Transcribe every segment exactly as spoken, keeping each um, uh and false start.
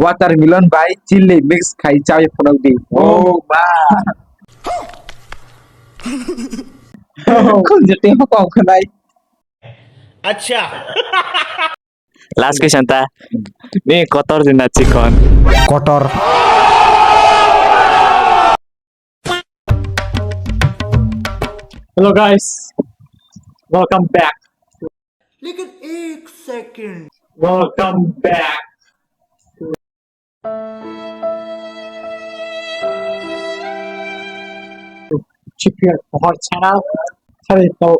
watermelon bai chili mix khai chai phunuk di. Oh, ma. Khunju twi hokong khwnai. Acha. Last question ta. Ni kotor jina chikon. Kotor. Hello guys, welcome back. लेकिन एक second. Welcome back. Chipir Pohor channel. Sorry, to.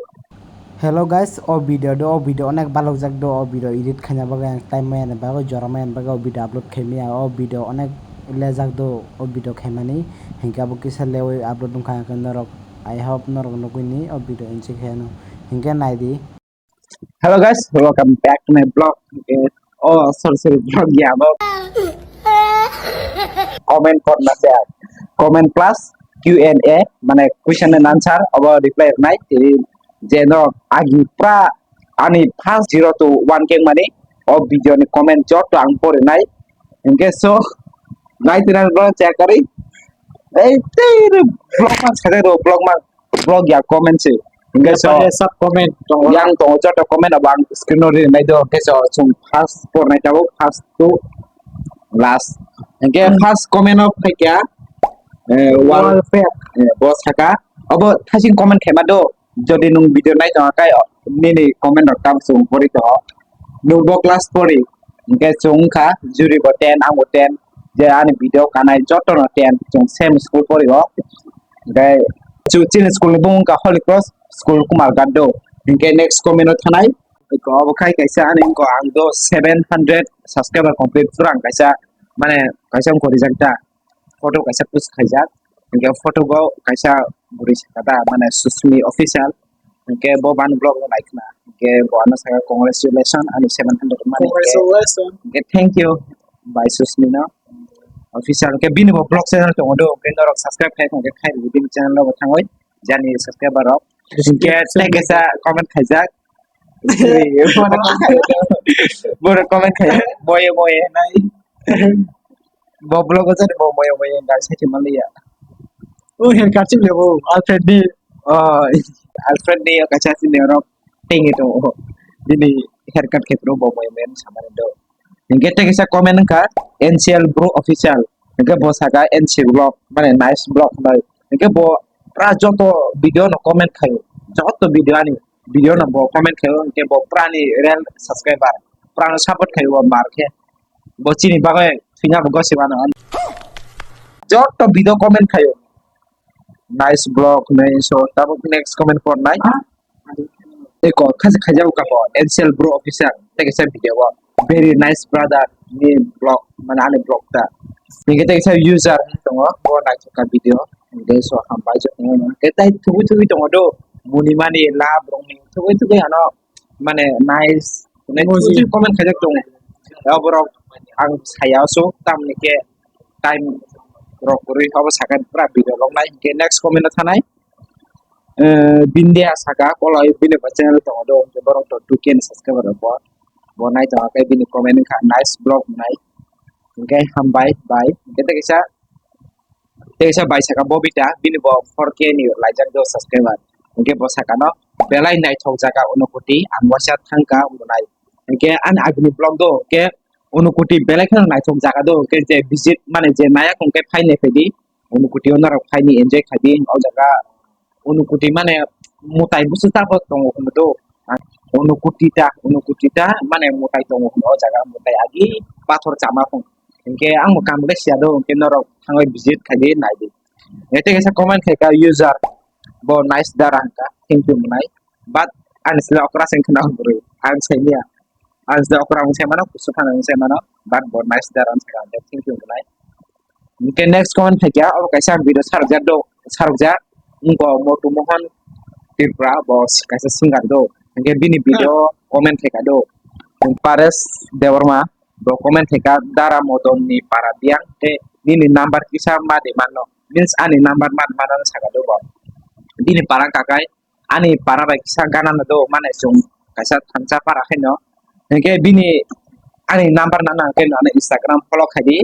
Hello guys, o video do, o video onek balokjak do, o video edit khaina bagwi ang time maya ni bagwi, jora maya ni bagwi o video upload khaimaya, o video onek lejak do, o video khaimani hinkhe abo kisa lewi upload wngkha, hinkhe norok, I hope norok nugwi ni o video enjoy khaiyano, hinkhe naidi. Hello guys, welcome back to my vlog. Eh, oh, sorry, sorry, vlog ya, vlog. Comment korna se, comment plus Q and A, mane question and answer, abo reply rwnai. Eh, je no agi pra ani first zero to one K mani, o video ni comment jotto ang porinai. Hinkhe so, nai tinan vlog check kari. Ei, tei vlog man, vlog man. Vlog ya comment se. Hinkhe so, sub comment tongo. Yang tongo joto comment abo ang screen o rinai do. Hinkhe so, chwng first pornai tabuk, first to last. Hinkhe first comment o phaikha, eh, wall, wall pack. Eh, bo saka. Abo thasing comment khaima do. Jodi nwng video nai tongo khe nini comment rok tamo chwng pori tongo. Nwng bo class pori. Hinkhe chwng wngkha juri bo ten, ang bo ten. Je ani video kanai joto no ten. Chwng same school pori o. Hinkhe chu chini school ni bumung wngkha Holy Cross School Kumarghat do. Hinkhe next comment o thanai. Ko abo khai kaisa ani wngkha ang do seven hundred subscriber complete pura ang kaisa mane kaisa wngkha rijak da. Photo kaisa post khaijak. Hinkhe photo bo kaisa bwrwi saka da mane Susmi Official. Hinkhe bo bani vlog no naikhwna. Hinkhe bo ano saka congratulations ani seven hundred mani. Congratulations. Hinkhe thank you bai Susmi no. Official hinkhe bini bo vlog channel tongo do. Hinkhe norok subscribe khai hinkhe khai rwdi bini channel o bo thangwi jani subscriber rok. Hinkhe tei kaisa comment khaijak. Borok comment khai moye moye nai. Bo vlog o jani bo moye moye nai sai manliya. O haircut chim lebo Alfred ni. Oh, Alfred ni kaisa chini oro tengi tongo. Bini haircut khe pro bo moye moye samani do. Hinkhe tei kaisa comment wngkha N C L Bro Official. Hinkhe bo saka N C Vlog mane nice vlog hinwi. Hinkhe bo pra joto video no comment khaio. Joto video ani video no bo comment khaio, hinkhe bo pura ni real subscriber, pura no support khaio bo mar khe. Bo chini bagwi thwina bo gosi mano. Joto video comment khaio. Nice vlog hinwi so tabuk next comment pornai. Eko khaji khaijak ka bo N C L Bro Official tei kaisa video o very nice brother ni vlog mane ani vlog ta. Hinkhe tei kaisa user tongo bo naithok ka video. Hinkhe so hambai jotono. Hinkhe tei thugui thugui tongo do. Muni mani la borok ni thugui thugui ano mane nice. Muni. Thugui thugui comment khaijak tongo. Aborok ang saya so tamni khe time rok kwrwi abo sakha pura video rok nai. Hinkhe next comment o thanai. Eh, Bindia saka kolai bini ba channel tongo do. Borok to two K ni subscriber rok bo. Bo nai tongo khe bini comment wngkha nice vlog nai. Hinkhe hambai bai. Hinkhe tei kaisa Tei kaisa bai saka Bobita, bini bo four K ni laijak do subscriber. Hinkhe bo saka no belai naithok jaga Unakoti, ang waisa thangkha wngnai. Hinkhe ani agini vlog do, hinkhe Unakoti belai kheno naithok jaga do, hinkhe je visit mane je naiyak hinkhe phainai phaidi, Unakoti o norok phaini enjoy khaidi, o jaga Unakoti mane mwtai busu tabok tongo hwnwi do. Unakoti ta, Unakoti ta mane mwtai tongo hwnwi o jaga mwtai agi pathor chama phung. Hinkhe ang bo kam khe siya do, hinkhe norok thangwi visit khaidi naidi. Hinkhe tei kaisa comment khaika user bo nice dara hwnka, thank you mwnai. But ani sle okra se wngkha na bwrwi, ang saimanya. Ang sle okra wng saimano, kusu phano wng saimano, but bo nice dara wng sakha, thank you mwnai. Hinkhe next comment khaikha, abo kaisa ang video sarokjak do, sarokjak, wngkha Motu Mohan Tripura, bo kaisa singer do. Hinkhe bini video comment khaikha do. Paresh Debbarma, bo comment khaikha, Dara Modon ni para biyang, tei nini number kisa ma de mano, means ani number man mano sakha do bo. Bini para kakai, ani para bai kisa gana no do, mane chwng kaisa thansa para khe no. Hinkhe bini ani number nana hwnkhe ano Instagram follow khaidi,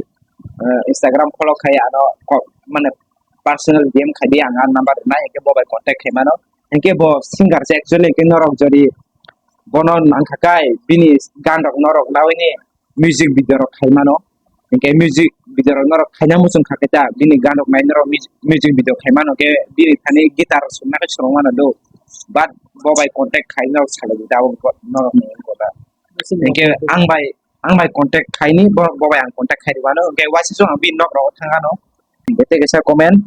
eh, Instagram follow khai ano ko-, mane personal D M khaidi, ang ani number rwnai, hwnkhe bo bai contact khaimano. Hwnkhe bo singer se actually hwnkhe norok jodi bono nangkha kai bini gan rok norok nawini music video rok khaimano. Hwnkhe music video rok norok khaina muchung kha khe ta bini gan rok nai norok music, music video khaimano khe bini thani guitar songna khe songmano do. But bo bai contact khai norok salai di abo norok ni ko da. Hwnkhe ang bai, ang bai contact khaini bo, bo bai ang contact khai rwano. Hwnkhe waisa chwng ang bini nok rogo thangano. Hwnkhe tei kaisa comment.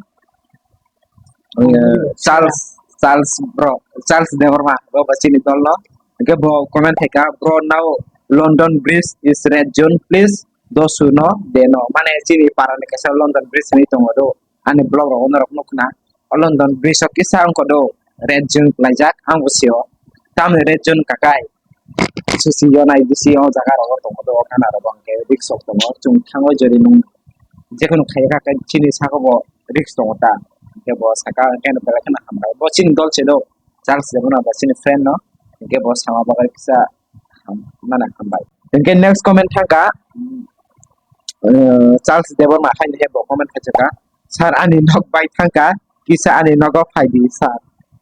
Eh, Charles, Charles bro, Charles Debbarma, bro, bo chini dol no. Hwnkhe bo comment khaika, "Bro, now London Bridge is red zone, please, dosu no de no." Mane chini para ni kaisa London Bridge ni tongo do. Ani blog rogo norok nukna. O London Bridge o kisa wngkha do, red zone laijak, ang bo sio. Tamni red zone kakai. Susi yonai bisi o jaga rogo tongo do, o gana rogo hwnkhe risk rok tongo. Chwng thango jori nung jekheno khaika khe chini saka bo risk tongo ta. Hwnkhe bo saka hwnkhe belai kheno hambai. Bo chini dol se do. Charles Debbarma bo chini friend no. Hwnkhe bo sama bagwi kisa ham-, mane hambai. Hwnkhe next comment thangka, eh, Charles Debbarma haino he bo comment khaijaka. "Sir, ani nok bai thangka, kisa ani nogo phaidi, sir."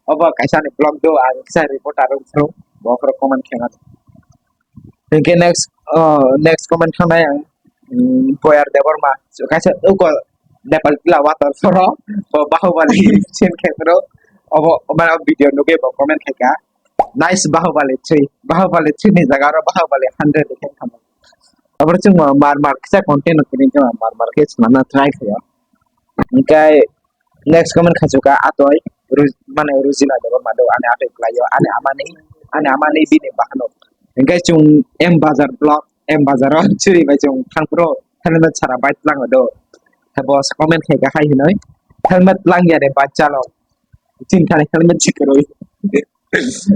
Obo kaisa ani blog do, ang kisa reporter wng thung, bo khoro comment khenga. Hwnkhe next, oh, next comment thangnai ang, mm, Boyar Debbarma, kaisa uko Nepal tila water soro, bo Bahubali scene khe phuru, obo, obo video nugwi bo comment khaika, "Nice Bahubali three, Bahubali three ni jaga aro Bahubali hundred khe thangma." Aboro chwng mar mar kisa content kwrwi khe mar mar khe swnamna try khaio. Hwnkhe next comment khachuka atoi Ru-, mane Rujina Debbarma do ani atoi kwlaio ani amani, ani amani bini bahano. Hwnkhe chwng M Bazar vlog, M Bazar o chwri bai chwng thangphuru helmet sara bike tlango do. Hebo comment khaika hai hinoi, "Helmet langya re bachalo." Chini thani helmet sikarwi.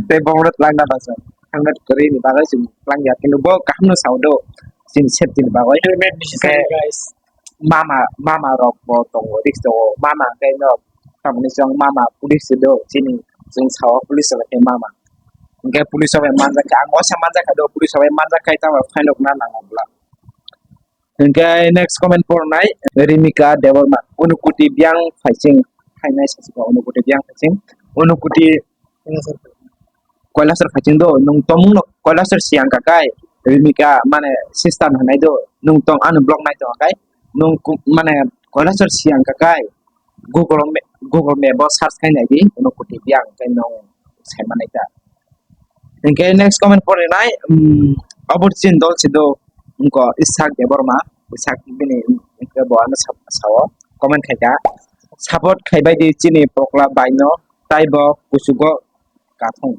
Tei bongno twlangna bacha. Helmet kwrwi ni bagwi chwng twlangya, kintu bo kaham no sao do chini safety ni bagwi. Helmet ni side, guys. Mama, mama rok bo tongo, risk tongo. Mama khe no tamni chwng mama police do chini, chwng sao police rok khe mama. Hwnkhe police rok bai manjak kha, ang osa manjak kha do, police rok bai manjak kha tamo fine rok na nango bwla. Hwnkhe next comment pornai Rimika Debbarma, Unukuti biyang phaising, phainai sachika Unukuti biyang phaising, Unukuti Koilasor phaising do, nwng tomung no Koilasor siyang kakai, Rimika mane sister hwnai do, nwng tong ano blog nai tong kai, nwng ku-, mane Koilasor siyang kakai, Google me-, Google Map o search khai nai di, Unukuti biyang kai nwng sai manai ta. Hingke next comment pore nai, um, abor chin dol si do, wngko Isak Debbarma, Isak bini hingke bo ano sa-, sao, comment khaika, "Support khaibai di chini pokla bai no, tai bo kuchugo kathung."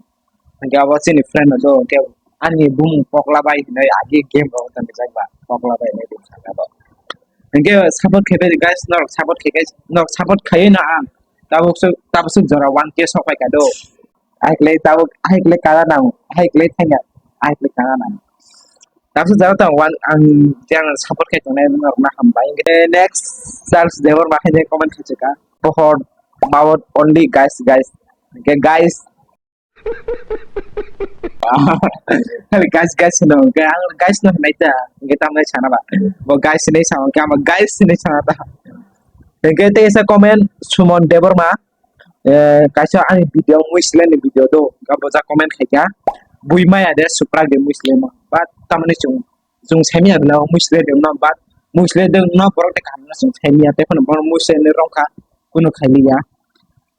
Hingke abo chini friend no do, hingke ani bumung pokla bai hinui agi game rok tangrijak ba, pokla bai hinui do kha abo. Hingke support khaibai di guys, norok support khaibai, norok support khaiwi no ang, tabuk suk, tabuk suk jora one K sok pai ka do. Aiklai tabuk, aiklai kana nang, aiklai thangya, aiklai kana nang. Tabuk jora tang wan ang jang support khai tongnai norok na hambai. Hingke next Charles Debbarma khe comment khachi ka. Pohor mawat only guys, guys. Hingke guys. Guys, guys no, hingke ang guys no hinai ta. Hingke tamnai sana ba. Bo guys hinai sa, hingke ama guys hinai sana ta. Hingke tei sa comment Sumon Debbarma. Eh, kaisa ani video, Muslim ni video do, abo ja comment khaika, "Bui maya de suprak de Muslim," but tamani chung, chung saimya bela Muslim de no, but Muslim de no borok de kaham no chung saimya, tei phano borok Muslim ni rongkha, kunu khailiya.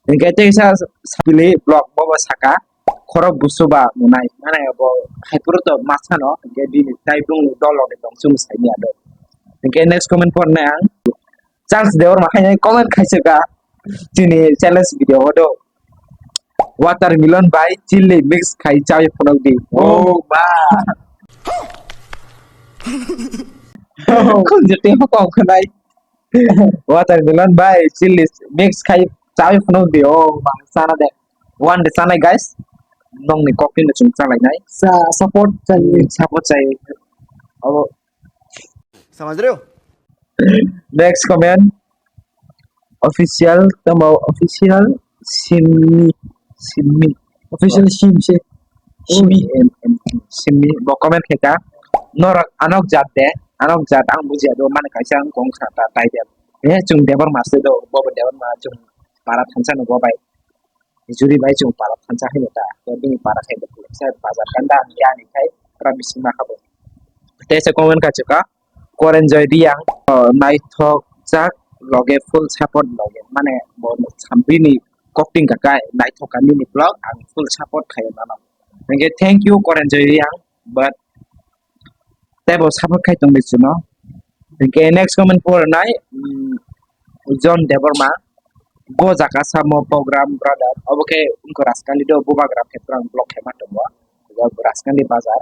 Hingke tei sa sapili blog bobo saka, "Khorok busu ba munai," mane bo hai puro to masano, hingke bini tai bung dol rok de tong chung saimya do. Hingke next comment pornai ang, Charles Debbarma khainai comment khaisaka chini challenge video o do. "Watermelon bai chili mix khai chawi phunuk di." Oh, ba. Khunju twi hokong khanai. "Watermelon bai chili mix khai chawi phunuk di." Oh, ba, sana de. One day sanai, guys. Nongni kokni no chung chalainai. Sa support chai. Support chai. Oh, समझ रहे हो? Next comment. Official, tamo official, Simmi, Simmi. Official Sim se. Simmi. Em, em, Simmi. Bo comment khaika. Norok anok jat de, anok jat ang bujiya do, mane kaisa ang kong khna ta tai de. Eh, chwng Debbarma se do, bo bo Debbarma chwng para thansa no bo bai. Juri bai chwng para thansa hai ta. To bini para khai de, sa bazar kanda ani yani khai, pra bising ma khabo. Te se comment ka chuka, Korenjoy Riang, oh, naithok jak loge full support loge. Mane bo sampini kokting ka kai, naithok ka nini vlog, ang full support khai mano. Hingke thank you Korenjoy Riang, but tebo support khai tong di chuno. Hingke next comment por nai, mm, John Debbarma, bo jaga samo program brother, obo khe wngkha Raskandi do, Bubagra khe pura vlog khe ma tongo, Raskandi bazar.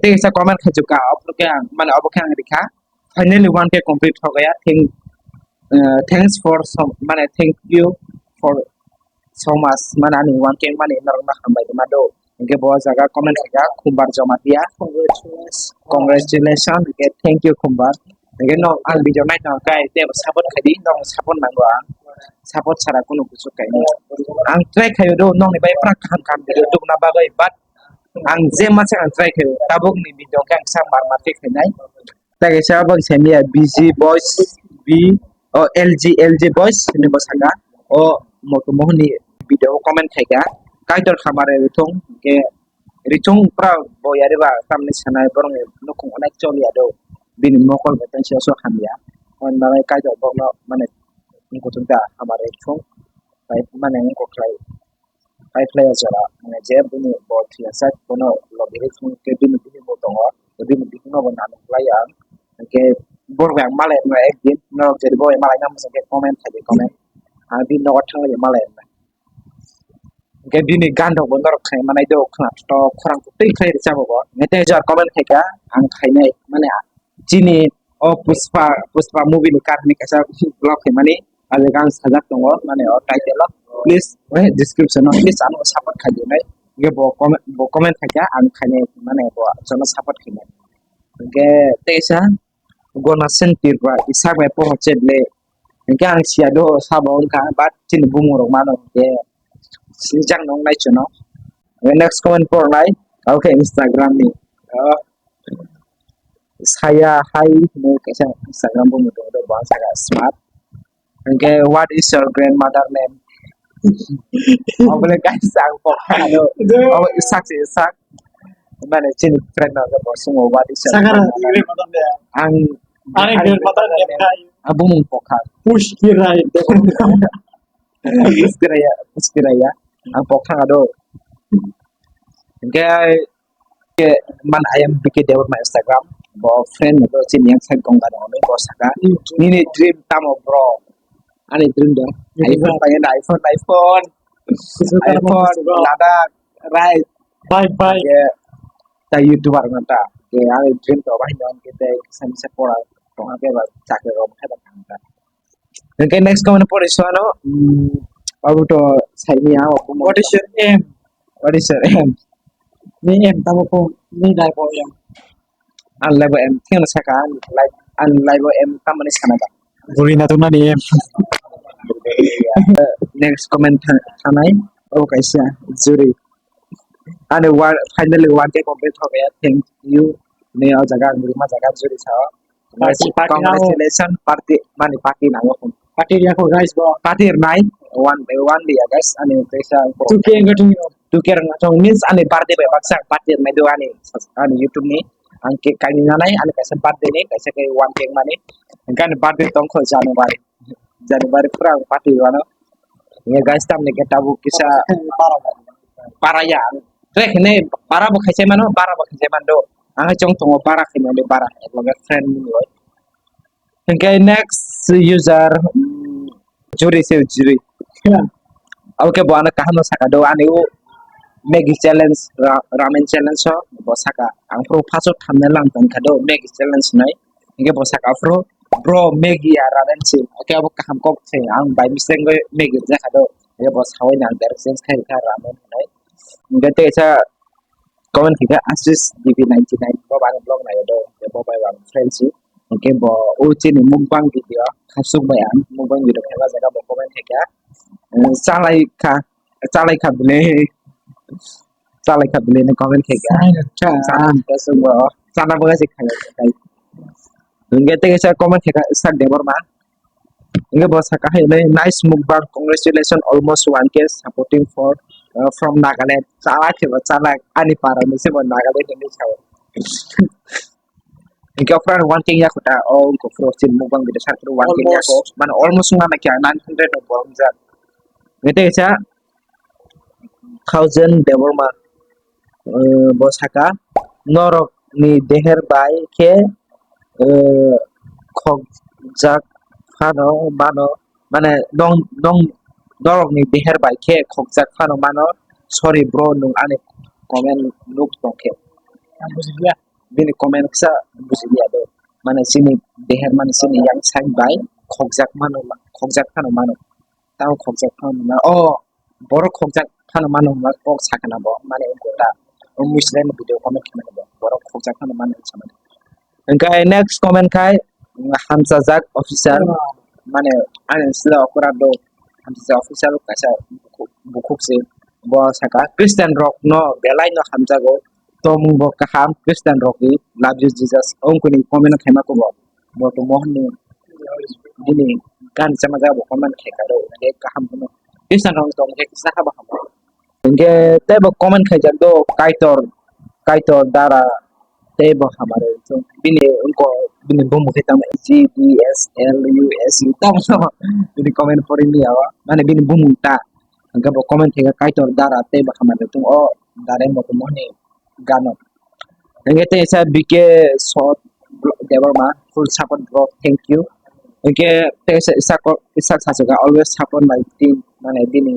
Tei kaisa comment khai chuka, obo khe ang, mane obo khe ang rikha, finally one K complete hogaya, thank, uh, thanks for some, mane thank you for so much, mane ani one K mane norok no hambai rwma do. Hingke bo jaga comment khaika Khumbar Jamatia. Congratulations. Hingke thank you Khumbar. Hingke no ang video nai tong kai te support khai di, no support nango ang. Support sara kunu kuchuk kai ni. Ang try khayo do, nokni bai pura kaham kaham video dukna bagwi, but ang je masa ang try khayo. Tabuk ni video khe ang sa mar mar khe khainai. Tei kaisa abang semiya B G Boys, B, o L G, L G Boys hinwi bo saka. O Moto Mohon ni video o comment khaika. Kaitor hamare rithung, hingke rithung pura bo yariba tamni sanai borok ni nukhung onek choliya do. Bini mokol bo tei se so hamya. Hwnbabai Kaitor bokno mane kuchuk da hamare rithung. Bai mane wngkok khlai. Pai phlai o jora, je bini bo thwiyasak, bono logi rw thung khe bini bihik bo tongo, bini bihik no bo nanuk lai ang, hingke borok bai ang malai rwna ekdin, norok jodi bo bai malai na muchung khe comment khai di comment, ang bini nogo thang lai malai rwna. Hingke bini gan rok bo norok khai manai do, khwna to khorang twi khlai rwchabo bo, hingke tei jora comment khai kha, ang khainai mane chini o Pushpa, Pushpa movie ni kahrwini kaisa vlog khaimani, o jaga ang sajak tongo, mane o title o, please, eh, description o, please ano support khai di nai, hingke bo comment, bo comment khai kha, ang khainai, mane bo jono support khainai, hingke teisa Gonasen Tripura, Isak bai Pohor Chetle, hingke ang siya do sabo wngkha, but chini bumung rok mano hingke sijak nong nai chuno, hingke next comment por nai, oke Instagram ni, oh. Saya hai hinwi kaisa Instagram bo muitu do, bo saka smart. Hingke, "What is your grandmother name?" Obole kaisa ang pokha do. Obo isak se isak. Mane chini friend no bo sungo, "What is your grandmother name?" Ang ani grandmother name khai. Abo mung pokha. Pushkiraya. Pushkiraya, Pushkiraya. Ang pokha do. Hingke ke man I am B K Debbarma Instagram. Bo friend no do chini yang side kong gana ono bo saka. Nini dream tamo bro? Ani dream do iPhone pai na iPhone, iPhone, iPhone, Ladakh, right? Bye bye. Ke ta YouTuber na ta. Ke ani dream do bai no ke te sami se pora tong ke ba chakri rom hai ba ta. Hingke next comment pore so ano, mm, abo to saini ang. What is your aim? What is your aim? Ni aim tamo ko, ni life o aim. Ang life o aim, thengno saka ang life, ang life o aim tamani sana ba. Buri na tuna ni aim. Next comment tha-, thanai, abo kaisa juri. Ani wa-, finally one K complete hogaya, thank you. Ni o jaga ang rima jaga juri sao. Party, party nango. Congratulations, party, mani party nango. Party ya ko guys bo. Party nai, one by one dia guys, ani pesa ko. Two K enga thung yo. Two K enga thung means ani birthday bai baksa party nai do ani, ani YouTube ni. Ang cake kaini nanai, ani kaisa birthday ni, kaisa ke one K mani. Engka ani birthday tong kho January. January pura ang party wano. Ya guys, tamni ke tabuk kisa para ya. Trek ne para bo khaise mano, para bo khaise mando. Ang chong tongo para khaimani bara, ekloge friend ni loi. Hingke next user, mm, Juri se Juri. Yeah. Oke, bo ano kaham no saka do, ani u Maggi challenge, ra-, ramen challenge so, bo saka. Ang pro first o thumbnail lang tong kha do, Maggi challenge nai. Hingke bo saka pro, bro, Maggi ya ramen si. Oke, abo kaham kok se, ang by mistake bai Maggi rwjak kha do. Hingke bo sawi nang direct change khai kha ramen hinai. Hingke teisa comment khe kha Ashish D B ninety nine, bo bani vlog nai do, bo bai ang friend si. Hingke bo o chini mukbang video khasuk bai ang mukbang video khe jaga bo comment khe kha, eh, chalai kha, chalai kha bini, chalai kha bini ni comment khe kha. Chalai kha. Chalai kha sung bo. Chana bagwi se khayo. Hingke tei kaisa comment khe kha Isak Debbarma. Hingke bo saka hai le, "Nice mukbang, congratulations, almost one K supporting for, uh, from Nagaland." Chala khe bo chala, ani para ni se bo Nagaland ni sao. Hingke ofra one K ya khuta, o ko pro chin mukbang video sar pro one K ya ko. Almost. Mane almost wngna kya nine hundred no borok jak. Hingke tei kaisa Thousand Debbarma, eh, bo saka, "Norokni deher bai khe, eh, khokjak phano mano, mane nong, nong, norokni deher bai khe khokjak phano mano, sorry bro, nwng ani comment nuk tong khe." Ang bujiya. Bini comment kisa bujiya do. Mane chini deher mane chini yang side bai khokjak mano, khokjak phano mano. Tamo khokjak phano mano. Oh, borok khokjak phano mano hwnba kok sakha na bo, mane wngkha ta. O Muslim video comment khe mano bo, borok khokjak phano mano hinwi samani. Hingke next comment khai, mm, Hamchajak Official, mane ani sila okora do, Hamchajak Official kaisa bukhuk, bukhuk se, bo saka, "Christian rok no belai no hamjago, tomung bo kaham, Christian rok ni, love you Jesus." Ongkuni comment khaima kubo, bo to Mohon ni, bini gan chama jaga bo comment khe karo, kaham kuno. Christian rok tong khe kisa haba hamo. Hingke tei bo comment khaijak do, Kaitor, Kaitor Dara, tei bo hamari chung. Bini wngko, bini bumung khe tamo G D S L U S U tamo. Bini comment pori ni yawa, mane bini bumung ta. Hingke bo comment khaika Kaitor Dara tei bo hamari chung o Dare Moto Mohni gano. Hingke tei sa B K Sot Debbarma, full support bro, thank you. Hingke tei sa Isak, Isak Sasuka, always support my team, mane bini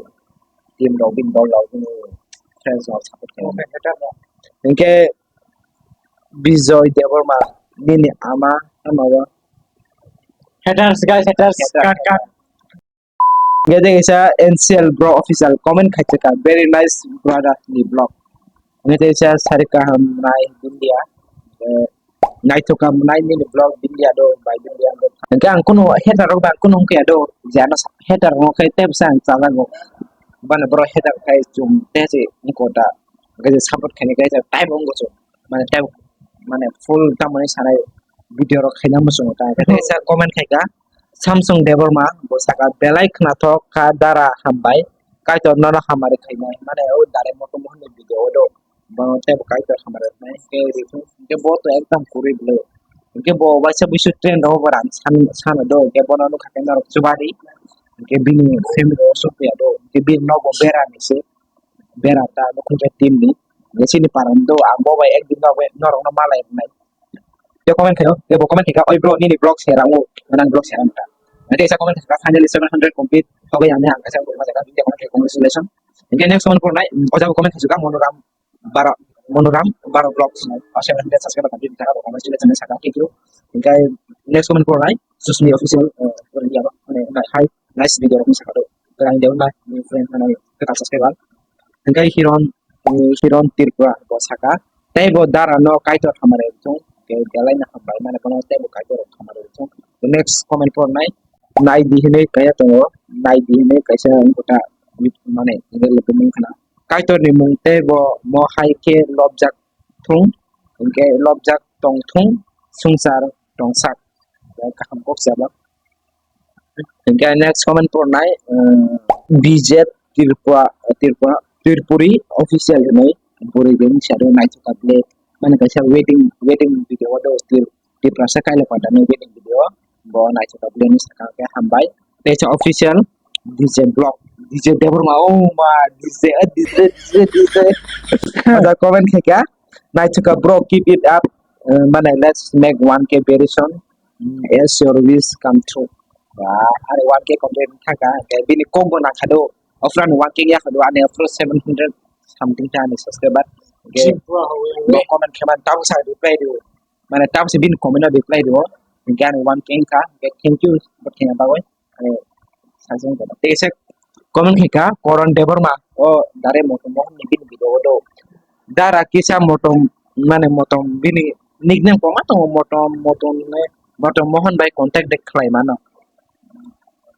team rok, bini dol rok, bini friends rok support khainai. Hingke Bijoy Debbarma, nini ama, ama o. Haters, guys, haters. Haters. Cut, cut. Hingke tei kaisa N C L bro official comment khaijaka, "Very nice brother ni vlog." Hingke tei kaisa Sarika Hamnai India, eh, naithoka mwnai nini vlog India do bai India do. Hingke ang kunu hater rok bai kunu hingke do, je ano hater rok khe tei bwsa ang chalago. Bana bro hater khai chum tei se wngko da. Hingke je support khaini khe time wngko chum. Mane tei mane full tamoni sanai video rok khaina muchungo ta. Hingke tei sa comment khaika Samsung Debbarma bo saka, "Belai khnathok kha Dara, hambai, Kaitor nono hamari khainai." Mane o Dare Moto Mohon ni video o do, bono tei bo Kaitor hamari khainai. Hingke rikhu, hingke bo to ekdom kwrwi bwlwi. Hingke bo waisa buisu trend rogo bo rang san, sano do, hingke bono nukha khe norok chubadi. Hingke bini family o sukya do, hingke bini nogo bera ni se, bera ta nukhung khe team ni. Hingke chini paran do, ang bo bai ekdin norok no malai rwnai. Tei comment khayo, tei bo comment khaika, "Oi bro, nini vlog share ang o, nang vlog share ang ta." Tei kaisa comment khaika, "Finally seven hundred complete." Hobai ang ne ang kaisa comment khaika, tei comment khaika, "Congratulations." Hingke next comment pornai, mm, o jaga comment khaika, Monoram Baro, Monoram Baro Vlogs, o seven hundred subscriber complete khaika, bo congratulations saka, thank you. Hingke next comment pornai, Susmi Official, eh, pornai, mane, hi, nice video rok saka do. Ang de unai, friend, mane, subscriber. Hingke Hiron, eh, Hiron Tripura bo saka. Tei bo Dara no Kaitor hamari rwchung, tei belai no hambai mane bono tei bo Kaitor rok hamari rwchung. Next comment pornai, Naidi hinui kaya tongo, Naidi hinui kaisa wngkha ta, mane, hingke mung khna. Kaitor ni mung tei bo mo hai khe lobjak thung, hingke lobjak tong thung, sungsar tongsak. Kaham kok se abo. Hingke next comment pornai, um, B J Tripura, Tripura, Tripuri official hinui bwrwi bini sado naithoka ble. Mane kaisa wedding, wedding video o do Tripura sa kaila panda ni wedding video. Bo naithoka ble ni saka khe hambai. Tei sa official D J vlog, D J Debbarma, oh ma, D J, eh, D J, D J, D J. Ada comment khe kya? Naithoka bro, keep it up. Eh, mane, let's make one K very soon. Mm, as your wish come true. Wah, ani one K complete thaka, eh, bini kok bo nakha do. Ofra ni one K ya do, ani ofra seven hundred something ta ani subscriber. Okay. Bo comment khe man, tamo sa reply do. Mane, tamo sa bini comment no reply do. Hingke ani one K kha, hingke thank you, bo khe bagwi. Ani sajeng khe tei se comment khe ka Koron Debbarma, o Dare Motom Mohon ni bini video o do. Dara kisa Motom, mane Motom bini nickname koma tongo Motom, Motom ne, Motom Mohon bai contact de khlai mano.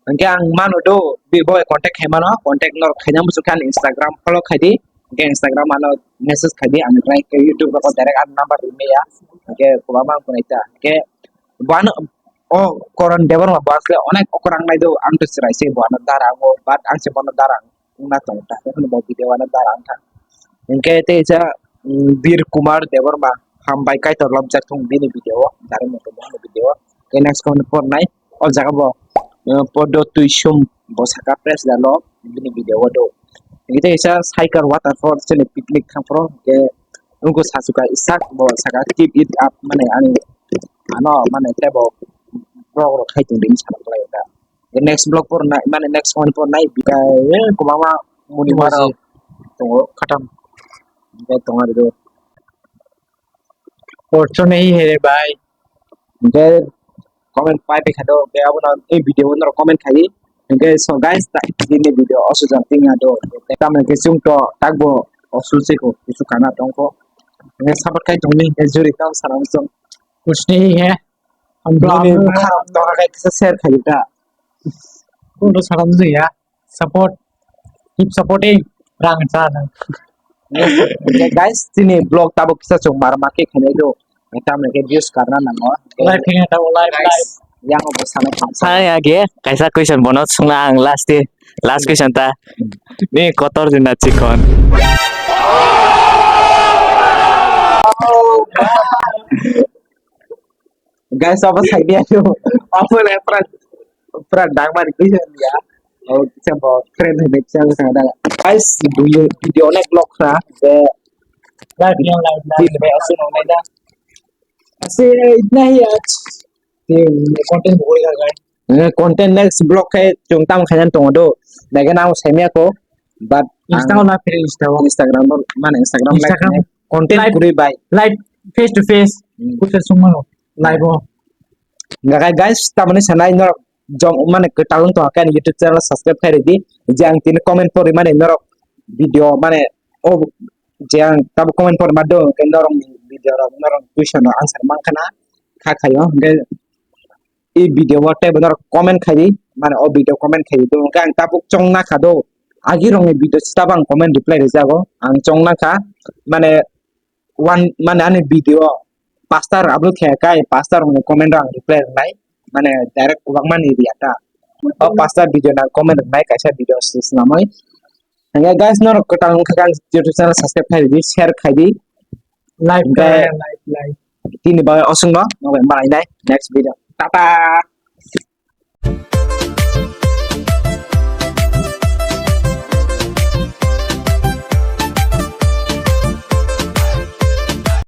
Hingke ang mano do, bi bo contact khai mano, contact norok khaina muchuk khe ani Instagram follow khai di. Hwnkhe Instagram ano message khai di, ang reply khe YouTube rogo direct ano number rimaya. Hwnkhe kwbangma ang kunai ta. Hwnkhe bo ano, o Karan Debbarma bo asle onek okor ang nai do, ang to chwrai se bo ano dara ango, but ang se bono dara ang wngna tongo ta. Hwnkhe bo video ano dara ang kha. Hwnkhe tei sa, mm, Bir Kumar Debbarma, hambai Kaitor lobjak thung bini video o, dara mung tong bono video o. Hwnkhe next comment pornai, o jaga bo, eh, Podo Tuisum bo saka press da lo bini video o do. Hwnkhe tei sa Saikar Waterfall chini picnic thang phro, hwnkhe wngkha Sachuka Isak bo saka keep it up, mane ani ano mane tebo vlog rok khai tong di hinwi sana kwlai da. Next vlog por nai, mane next one por nai, bikai, eh, kwbangma muni maro tongo, khatam. Bikai tongo aro do. Porcho nahi hai re bhai. Hwnkhe comment pai pai kha do, hwnkhe abono ei video o norok comment khai di. Hwnkhe so guys, ta, tini video o sujak tingya do. Tamo khe chwng to takbo osul se ko, kusu kana tongkho. Hwnkhe support khai tongni, hwnkhe juri tamo sana chwng. Kuch nahi hai. Bini bwkha rok tora khe kisa share khai ta. Kono salam jaya. Support. Keep supporting. Rang cha nang. Guys, tini vlog tabuk kisa chwng mar mar khe khainai do. Tamni khe views karna nango. Live khe ta live live. Yang bo sana. Sai age kaisa question bono sungna ang last day. Last question ta. Ni kotor jina chikon. Guys, apa saidi ayo? Apa le prank, prank dang mani kisa ya. Oh, kisa bo friend hai kisa kisa da. Guys, video, video onek vlog kha. Je live yang live live. Di le asu no nai da. Asi itna hi aaj. Ye content bhoi ga gai. Eh, content next vlog khe chwng tamo khaina tongo do. Naikhe nang saimya ko. But Insta o na phiri Insta o. Instagram o, mane Instagram live Instagram. Content live. Kwrwi bai. Live face to face. Hmm. Kusa sumano. Live o. Gagai guys, tamani sanai norok jong mane kwtal wng tongkha khe ani YouTube channel subscribe khai ridi. Je ang tini comment pori mani norok video mane o je ang tabo comment pori ma do khe norok ni video rok norok question rok answer man khana kha khayo hwnkhe. I video o tei bo norok comment khai di, mane o video comment khai di, hwnkhe ang tabuk chong na kha do, agi rok ni video se tabuk ang comment reply rijago, ang chong na kha, mane one, mane ani video pastor upload khe kai, pastor rok ni comment rok ang reply rwnai, mane direct kwbangma ni riya ta, o pastor video na comment rwnai kaisa video se swnamwi, hwnkhe guys norok kwtal wngkha khe ang YouTube channel subscribe khai di, share khai di, like, hwnkhe like, like. Tini bagwi oswkno, norok malainai next video, tata.